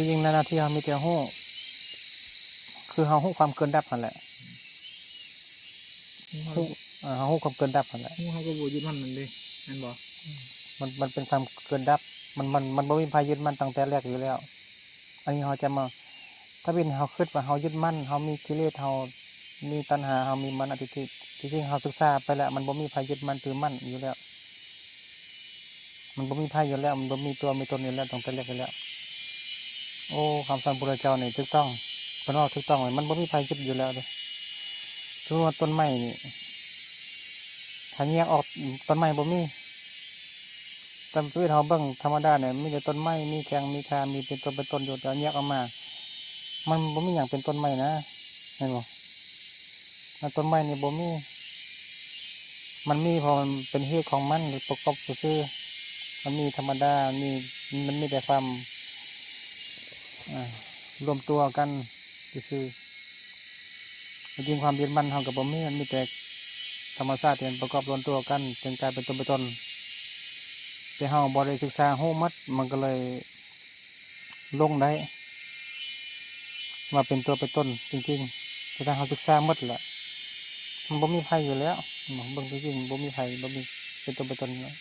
ທີ່ຈິງແລ້ວໜ້າທີ່ເຮົາມີແຕ່ຮູ້ ຄືເຮົາຮູ້ຄວາມເກີດດັບຫັ້ນແຫຼະ ຮູ້ ເຮົາຮູ້ຄວາມເກີດດັບຫັ້ນແຫຼະ ຮູ້ເຮົາກໍບໍ່ຍຶດໝັ້ນມັນເດ້ ແມ່ນບໍ່? ມັນ ມັນເປັນຄວາມເກີດດັບ ມັນ ມັນ ມັນບໍ່ມີໃຜຍຶດໝັ້ນຕັ້ງແຕ່ແລກຢູ່ແລ້ວ ອັນນີ້ເຮົາຈະມາ ຖ້າເປັນເຮົາຄິດວ່າເຮົາຍຶດໝັ້ນ ເຮົາມີກິເລດ ເຮົາມີຕັນຫາ ເຮົາມີມານະທິດ ທີ່ຈິງເຮົາສຶກສາໄປແລ້ວ ມັນບໍ່ມີໃຜຍຶດໝັ້ນຖືໝັ້ນຢູ່ແລ້ວ ມັນບໍ່ມີໃຜຢູ່ແລ້ວ ມັນບໍ່ມີຕົວມີຕົນຢູ່ແລ້ວ ຕັ້ງແຕ່ແລກຢູ່ແລ້ວ. ໂອ້ ຄຳສອນພະພຸດທະເຈົ້ານີ້ຖືກຕ້ອງ ເພິ່ນເວົ້າຖືກຕ້ອງເລີຍ ມັນບໍ່ມີໃຜຍຶດຢູ່ແລ້ວເດ້. ສົມມຸດວ່າຕົ້ນໄມ້ນີ້ ຖ້າແຍກອອກ ຕົ້ນໄມ້ບໍ່ມີ ຕາມຊີວິດເຮົາເບິ່ງທຳມະດານີ້ ມີແຕ່ຕົ້ນໄມ້ ມີແຂ້ງ ມີຂາ ມີເປັນຕົວເປັນຕົນຢູ່ ແຕ່ແຍກອອກມາ ມັນບໍ່ມີຫຍັງເປັນຕົ້ນໄມ້ນະ ແມ່ນບໍ່? ແລ້ວຕົ້ນໄມ້ນີ້ບໍ່ມີ ມັນມີເພາະມັນເປັນເຫດຂອງມັນປະກອບຊື່ໆ ມັນມີທຳມະດາ ມີ ມັນມີແຕ່ຄວາມ ອາ ລວມຕົວກັນຊື່ໆ ແລະ ຈິງຄວາມຍຶດໝັ້ນເຮົາກໍບໍ່ມີ ມັນມີແຕ່ທຳມະຊາດທີ່ມັນປະກອບລວມຕົວກັນ ຈຶ່ງກາຍເປັນຕົວເປັນຕົນ ແຕ່ເຮົາບໍ່ໄດ້ສຶກສາຮູ້ໝົດ ມັນກໍເລີຍຫຼົງໄດ້ວ່າເປັນຕົວເປັນຕົນຈິງໆ ແຕ່ຖ້າເຮົາສຶກສາໝົດແລ້ວ ມັນບໍ່ມີໃຜຢູ່ແລ້ວ ເບິ່ງຈິງໆ ມັນບໍ່ມີໃຜ ບໍ່ມີເປັນຕົວເປັນຕົນຢູ່ແລ້ວ.